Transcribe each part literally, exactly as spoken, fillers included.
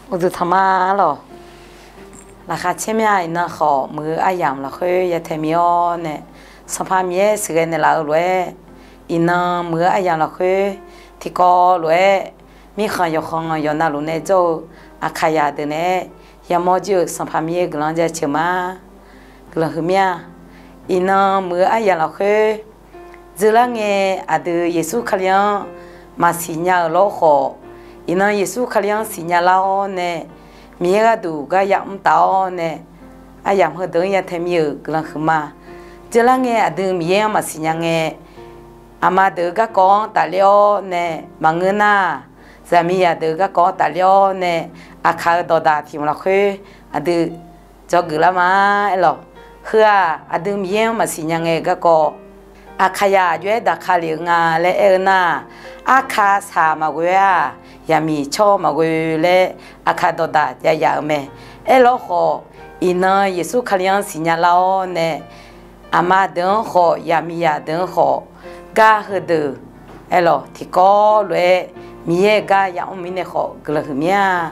Uqduq tanqma lawq. Laqkhaq caer mya iqnan khawf muiq-eu aryamq lafkhoer ya tae mi-awr nae, Sanqpaq Miqyaer sheuqghae naeqlaf-eu lof-aer, iqnan muiq-eu aryamq lafkhoer tiqkawv lof-aer, mirkhanq yawqkhanq yawqnavluf nae jawr-eu Aqkaqyaq deuq naeq-aer yamawr jir-euq Sanqpaq Miqyaer guiqlanq jaceuq ma. Guiqlanq huiqmya. Iqnan muiq-eu aryamq lafkhoer dzeurlar ngae, aqdui Yeqsur Kali-anr maqsiq nya-euq lawr khawf, iqnan Yeqsur Kali-anr siqnya lar-awr nae, Miqyaer gharduq gar yamr taf-awr nae, aryamq heudeuq-anr ya tae mir-euq guiqlanq huiqma. Dzeurlar ngae aqdui Miqyaer-anr maqsiq nya ngae, aqma deuq-eu garkawv-anr tafler-awr nae maqngeur nar, zaqmiqzaq deuq-eu garkawv-anr tafler-awr nae, Aqkaq-eu dawqdaq tiq hmq lafkhoer aqdui dzawgeuf lar ma. Aerlawq, heu-aq aqdui Miqyaer-anr maqsiq nya ngae-eu garkawv, Aqkaqyaq aqjox-aer daqka lef-eu nga laer aer-eu nar, Aqkaq saq maqghoe-a, yaqmiq tsawr maqghoe laer Aqkaq dawqdaq jav yaf-eu mae. Aerlawr khawf, iqnan Yeqsur Kali-anr siqnya lar-awr nae, aqma deuq-anr khawf, yaqmiqzaq deuq-anr khawf, gar heudeuq, aerlawq, tiqkawv lof-aer Miqyaer-eu gar yamr mirnae khawf guiqlanq huiqmya.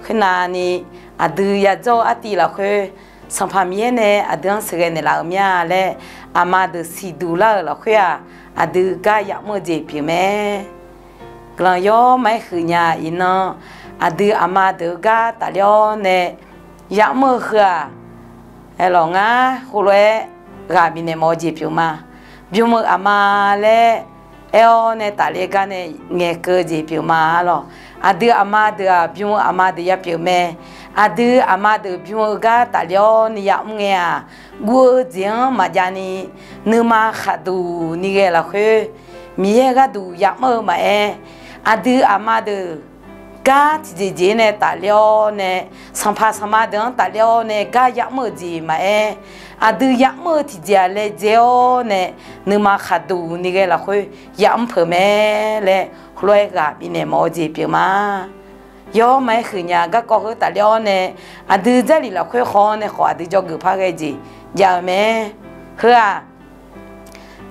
Khoernav ni, aqdui yadzawr-eu artiv lafkhoer, Sanqpaq Miqyaer nae aqdui-anr sheuqghae naeqlaf-eu mya laer, aqma deuq siqduq lar-euq lafkhoer-aq, aqdui gar yamr-eu jeq pyeuf mae. Guiqlanq yawr ma-aer huiqnya iqnan, aqdui aqma deuq-eu gar tafler-awr nae yamr-eu heu-aq, aerlawq, ngar heulof-aer ghaq bifnaeq mawf-eu jeq pyeuf ma. Bym-eu aqma laer aer-awr nae tafler gar nae ngaeqkeuv-eu jeq pyeuf ma lawq. Aqdui aqma deuq-aq, bym-eu aqma deuq yapyeuf mae. Aqdui aqma deuq bym-eu gar tafler-awr ni yamr ngae-aq, guv-eu jeq-anr maqjav ni, nuima khaqduq ni ghae lafkhoer, Miqyaer gharduq yamr-eu maqaer, aqdui aqma deuq gar tiqjeq jeq-ir nae tafler-awr nae, sanqpaq sanqma deuq-anr tafler-awr nae gar yamr-euq jeq maqaer, aqdui yamr-eu tiqjeq-aq laejae-awr nae, nuima khaqduq ni ghae lafkhoer yamr peuq mae laer heulof-aer ghaq bifnaeq mawf-eu jeq pyeuf ma. Yawr ma-aer huiqnya garkawv heu tafler-awr nae, aqdui Jarlif lafkhoer khaw-awr nae khawf aqdui jawrgeuf par ghae jeq jav-eu mae. Heu-aq,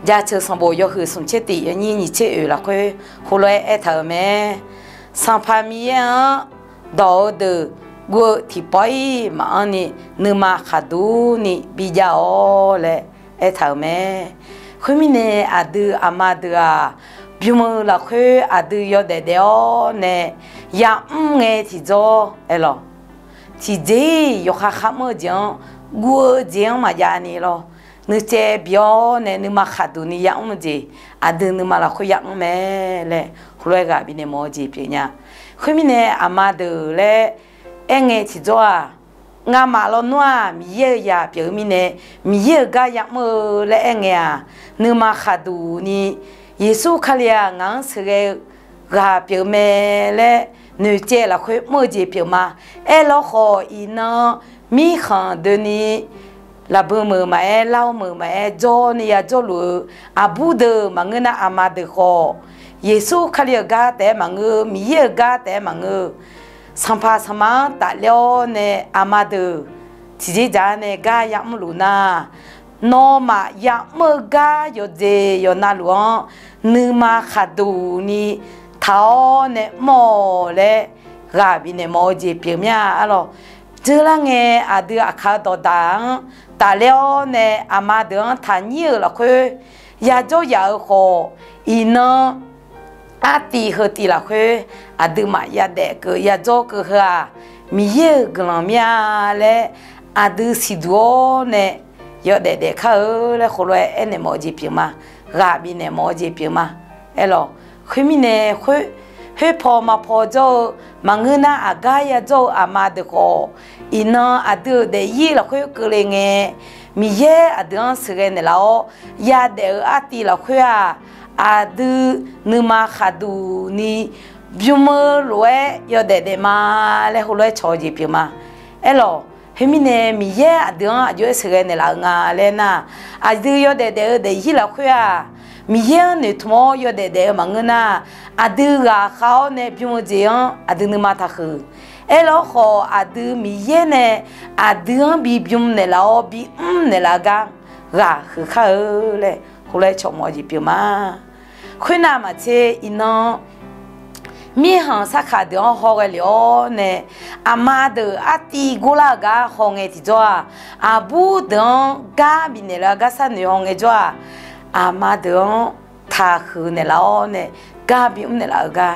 Jaceuq sanqbof yawhuiq smq tser tiq yawnyir nyiq tser oeq lafkhoer heulof-aer aertaq-euq mae. Sanqpaq Miqyaer-anr dawq-eu deuq guv-eu tiqpawf-ir maqanr ni, nuima khaqduq ni bijav-awq laer aertaq-euq mae. Khoermirnae, aqdui aqma deuq-aq, bym-eu lafkhoer aqdui yawdaef daef-awr nae yamr ngae tiqjawr, aerlawq, tiqjeq-iq yawkhav kharmr-eu jeq-anr, guv-eu jeq-anr maqjav ni lawr, nuicaev bi-awr nae nuima khaqduq ni yamr-eu jeq, aqdui nuima lafkhoer yamr mae laer heulof-aer ghaq bifnaeq mawf-eu jeq pyeuf nya. Khoermirnae, aqma deuq laer aerngae tiqjawr-aq, ngamaf lawnmr-aq, Miqyaer-euq zaq pyeuf-eu mirnae, Miqyaer-euq gar yamr-eu laer aerngae-aq, nuima khaqduq ni, Yeqsur Kali-aq ngaq-anr sheuqghae-eu ghaq pyeuf mae laer noeqtsaev lafkhoer mr-eu jeq pyeuf ma. Aerlawr khawf, iqnan mirkhanq doeni, laqbui meuq maqaer, lar-eu meuq maqaer, jawrni yajawrluf-eu aqbur deuq maqngeur nar, aqma deuq khawf, Yeqsur Kali-euq gar taef-aer maqngeur, Miqyaer-euq gar taef-aer maqngeur, sanqpaq sanqma-anr tafler-awr nae aqma deuq tiqjeq dzaq-ar nae gar yamr luf nar, nawmaf yamr-eu gar yawqjeq yawqnavluf-anr nuima khaqduq ni taq-awr nae mr-awq laer ghaq bifnaeq mawf-eu jeq pyeuf mir-a. Arlawq, dzeurlar ngae aqdui aqkaq-eu dawqdaq-anr tafler-awr nae aqma deuq-anr taqnyir-euq lafkhoer yajawr yaf-eu khawf, iqnan artiv heu tiv lafkhoer aqduimaf yadaef keuv yajawr keuv heu-aq, Miqyaer-euq guiqlanq mir-a laer aqdui siqduq-awr nae yawdaef daef kar-eu laer heulof-aer aernaeq mawf-eu jeq pyeuf ma. Ghaq bifnaeq mawf-eu jeq pyeuf ma. Aerlawq, khoermirnae, khoer, khoerpaw mapaw jawr-eu maqngeur nar, aqgar yajawr-eu aqma deuq khawf, iqnan aqdui-euq daefzir lafkhoer keuvle ngae, Miqyaer aqdui-anr sheuqghae naeqlaf-awr, yadaef-eu artiv lafkhoer-aq, aqdui nuima khaqduq ni bym-eu lof-aer yawdaef daef ma laer heulof-aer cawq-eu jeq pyeuf ma. Aerlawq, khoermirnae Miqyaer aqdui-anr aqjox-aer sheuqghae naeqlaf-eu nga laer nar, aqdui yawdaef daef-eu daefzir lafkhoer-aq, Miqyaer-anr noeqtmq-awr yawdaef daef-eu maqngeur nar, aqdui ghaqkhav-awr nae bym-eu jeq-anr aqdui nuima taqhuiq. Aerlawr khawf, aqdui Miqyaer nae aqdui-anr bibym naeqlaf-awr bimr naeqlaf-eu gar ghaq huiq kar-eu laer heulof-aer cawq mawf-eu jeq pyeuf ma. Khoernav maqtser iqnan mirkhanq sarkaq deuq-anr hawghae lef-awr nae, aqma deuq artiv gorlar-eu gar hawngae tiqjawr-aq, aqbur deuq-anr gar bifnaeq laf-eu gar sharnoeq hawngae jawr-aq, aqma deuq-anr taqhuiq naeqlaf-awr nae gar bimr naeqlaf-eu gar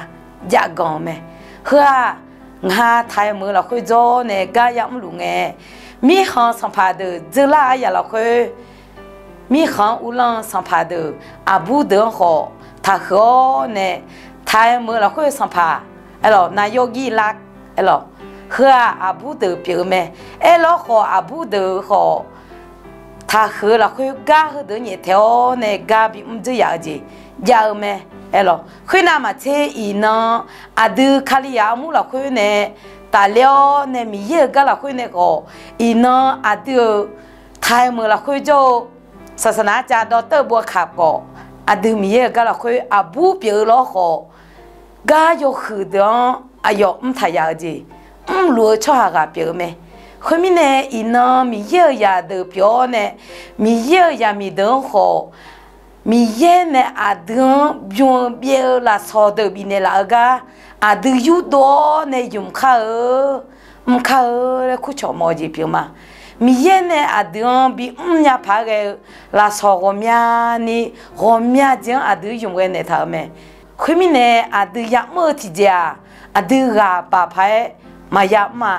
jav ganq-eu mae. Heu-aq, ngar taq-aer meuq-eu lafkhoer jawr nae gar yamr luf ngae, mirkhanq sanqpaq deuq dzeurlar aryaq lafkhoer, mirkhanq-anr uvlanr-eu sanqpaq deuq aqbur deuq-anr khawf taqhuiq-awr nae, taq-aer meuq-eu lafkhoer sanqpaq, aerlawq, naqyawr gir lar, aerlawq, heu-aq aqbur deuq pyeuf-eu mae. Aerlawr khawf aqbur deuq khawf taqhuiq-eu lafkhoer gar heudeuq-anr nyaeftaeq-awr nae gar bimr dzeur yaf-eu jeq jav-eu mae. Aerlawq, khoernav maqtser iqnan aqdui Kalizaq armur lafkhoer nae tafler-awr nae Miqyaer-euq gar lafkhoer nae khawf, iqnan aqdui-euq taq-aer meuq lafkhoer jawr-eu saqsaqnaq arcav dawqtawv bov-a kaq khawf, aqdui Miqyaer-euq gar lafkhoer aqbur pyeuf-eu lawr khawf, gar yawhuiq deuq-anr aqyawf mr taq yaf-eu jeq, mrluf-eu tsawrhaq ghaq pyeuf-eu mae. Khoermirnae, iqnan Miqyaer-euq zaqdeuq pyeuf-awr nae, Miqyaer-euq zaqmiq deuq-anr khawf, Miqyaer nae aqdui-anr bym-eu byaev-eu lafsawq deuq bifnaeq laf-eu gar, aqdui yurdov-awr nae ymq kar-eu, mr kar-eu laer kurcawq mawf-eu jeq pyeuf ma. Miqyaer nae aqdui-anr bimr nya paq-aer ghae-eu lafsawq ghawqmyani, ghawqmya jeq-anr aqdui ymq ghae naeqtaq-euq mae. Khoermirnae, aqdui yamr-eu tiqjeq-aq, aqdui ghaq baq paq-aer maqya mr-a.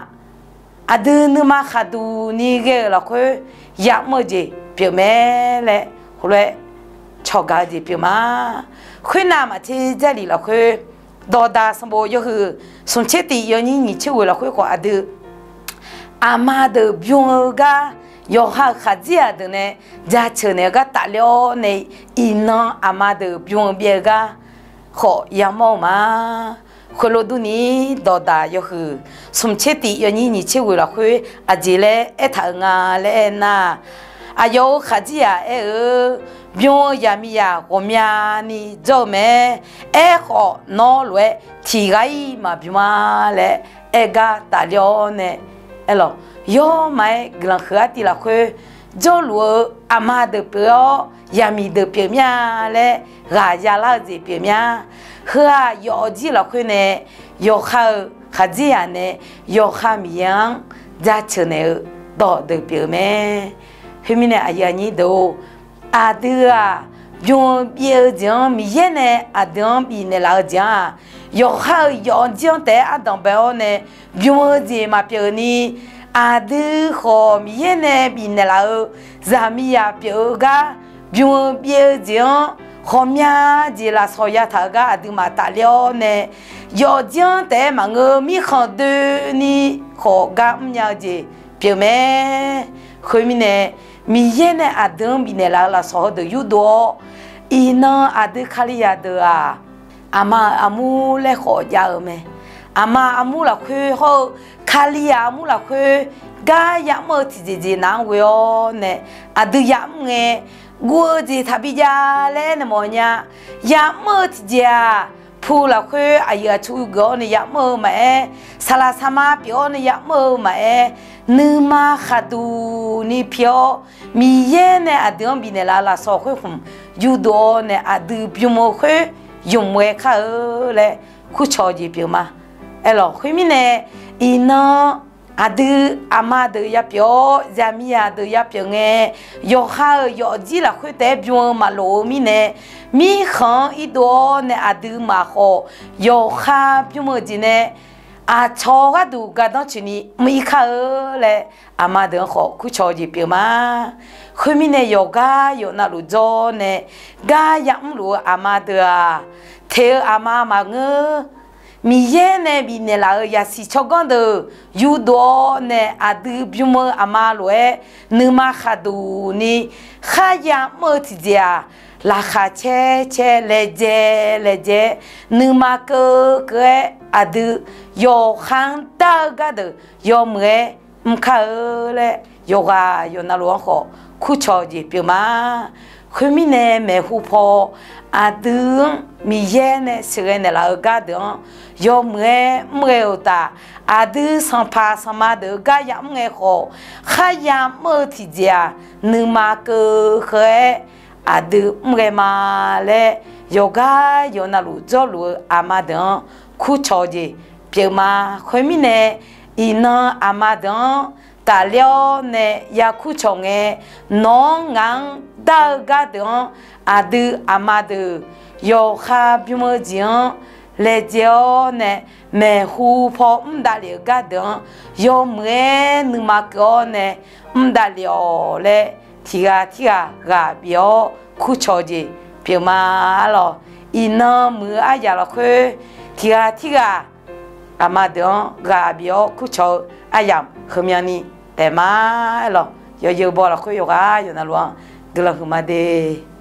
Aqdui nuima khaqduq ni ghae-euq lafkhoer yamr-eu jeq pyeuf mae laer heulof-aer cawqgaq-eu jeq pyeuf ma. Khoernav maqtser Jarlif lafkhoer dawqdaq sanqbof yawhuiq smq tser tiq yawnyir nyiq tser ghoeq lafkhoer khawf aqdui aqma deuq bym-eu gar, yawqha-euq khaqdzerzaq deuq nae jaceuq naeq-eu gar tafler-awr nae, iqnan aqma deuq bym-eu byaev-eu gar khawf yamawr-eu ma. Khoerlof durni, dawqdaq yawhuiq smq tser tiq yawnyir nyiq tser ghoeq lafkhoer aqjeq laer aertaq-euq nga laer aernar, aqyawf-euq khaqdzerzaq aer-eu, bym-eu zaqmiqzaq ghawqmyani jawr-eu mae. Aerkhawf, nawr lof-aer tiq ghaq-iq maqbym-a laer aer gar tafler-awr nae, aerlawq, yawrma-aer guiqlanq huiq artiv lafkhoer jawrluf-eu aqma deuq pyeuf-awr, zaqmiq deuq pyeuf mir-a laer ghaq yalar-eu jeq pyeuf mir-a. Heu-aq, yawf jir lafkhoer nae yawqha-euq khaqdzerzaq nae yawqha Miqyaer-anr jaceuq naeq-eu dawqdeuq pyeuf-eu mae. Khoermirnae, aqyuif aqnyir deuq-or, aqdui-aq, bym-eu byaev-eu jeq-anr Miqyaer nae aqdui-anr bifnaeq laf-eu jeq-anr-aq, yawqha-euq yawf jir-anr taef-aer ardanq bae-awr nae bym-eu jeq maqpyeuf ni, aqdui khawf Miqyaer nae bifnaeq laf-eu zaqmiqzaq pyeuf-eu gar, bym-eu byaev-eu jeq-anr ghawqmya jeq lafsawq yataq-eu gar aqduimaf tafler-awr nae, yawf jir-anr taef-aer maqngeur mirkhanq doeni khawf gar mrnya-eu jeq pyeuf mae. Khoermirnae, Miqyaer nae aqdui-anr bifnaeq laf-eu lafsawq heudeuq yurdov-awr, iqnan aqdui Kalizaq deuq-aq, aqma-euq armur laer khawf jav-eu mae. Aqma armur lafkhoer hawr-eu Kalizaq armur lafkhoer gar yamr-eu tiqjeq jeq naq-anr ghoe-awr nae, aqdui yamr ngae, guv-eu jeq taqbi jav laer nae mawf nya. Yamr-eu tiqjeq-aq, pu lafkhoer aqyuif aqtsu geuf-awr nae yamr-eu maqaer, saqlaq saqma pyeuf-awr nae yamr-eu maqaer, nuima khaqduq ni pi-awr, Miqyaer nae aqdui-anr bifnaeq laf-eu lafsawq khoerkhmq yurdov-awr nae aqdui bym-eu khoer ymq ghae kar-eu laer kurcawq jeq pyeuf ma. Aerlawq, khoermirnae, iqnan aqdui aqma deuq yapyeuf-awr, zaqmiqzaq deuq yapyeuf ngae, yawqha-euq yawf jir lafkhoer taef-aer bym-eu maqlof-eu mirnae, mirkhanq-anr irdov-awr nae aqduimaf khawf, yawqha bym-eu jeq nae aqcawq gharduq gardanr coeqni mr-ir kar-eu laer, aqma deuq-anr khawf kurcawq jeq pyeuf ma. Khoermirnae, yawqgar yawqnav luf jawr nae gar yamr luf-eu aqma deuq-aq, teq-eu aqma maqngeur. Miqyaer nae bifnaeq laf-euq yasiq tsawrganr deuq yurdov-awr nae aqdui bym-eu aqma lof-aer nuima khaqduq ni kharya mr-eu tiqjeq-aq, laqkhaq caer caer laejae laejae, nuima keuv keuv-aer aqdui yawqha-anr dar-eu gardeuq yawmuiq-aer mr kar-eu laer, yawqghaq yawqnav luf-anr khawf kurcawq jeq pyeuf ma. Khoermirnae, maeqhu paw aqdui-anr Miqyaer nae sheuqghae naeqlaf-eu gardeuq-anr yawmuiq-aer mr ghae-euq taf, aqdui sanqpaq sanqma deuq-eu gar yamr ngae khawf, kharya mr-eu tiqjeq-aq, nuima keuv keuv-aer aqdui mr ghae ma laer, yawqgar yawqnav luf jawrluf-eu aqma deuq-anr kurcawq-eu jeq pyeufma. Khoermirnae, iqnan aqma deuq-anr tafler-awr nae yakurcawq ngae, nawq-anr ngaq-anr dar-eu gardeuq-anr, aqdui aqma deuq yawqha bym-eu jeq-anr laejae-awr nae, maeqhu paw mr davlef-eu gardeuq-anr, yawmuiq-aer nuima keuv-awr nae mr davlef-awq laer, tiqghaq tirghaq ghaq bif-awr kurcawq-eu jeq pyeufma lawq. Iqnan muiq-eu aryamq lafkhoer, tiqghaq tirghaq aqma deuq-anr ghaq bif-awr kurcawq-eu aryamq heumyani taef ma lawq. Yawzeu baw lafkhoer yawqghaq yawqnavluf-anr guiqlanq huiqma de.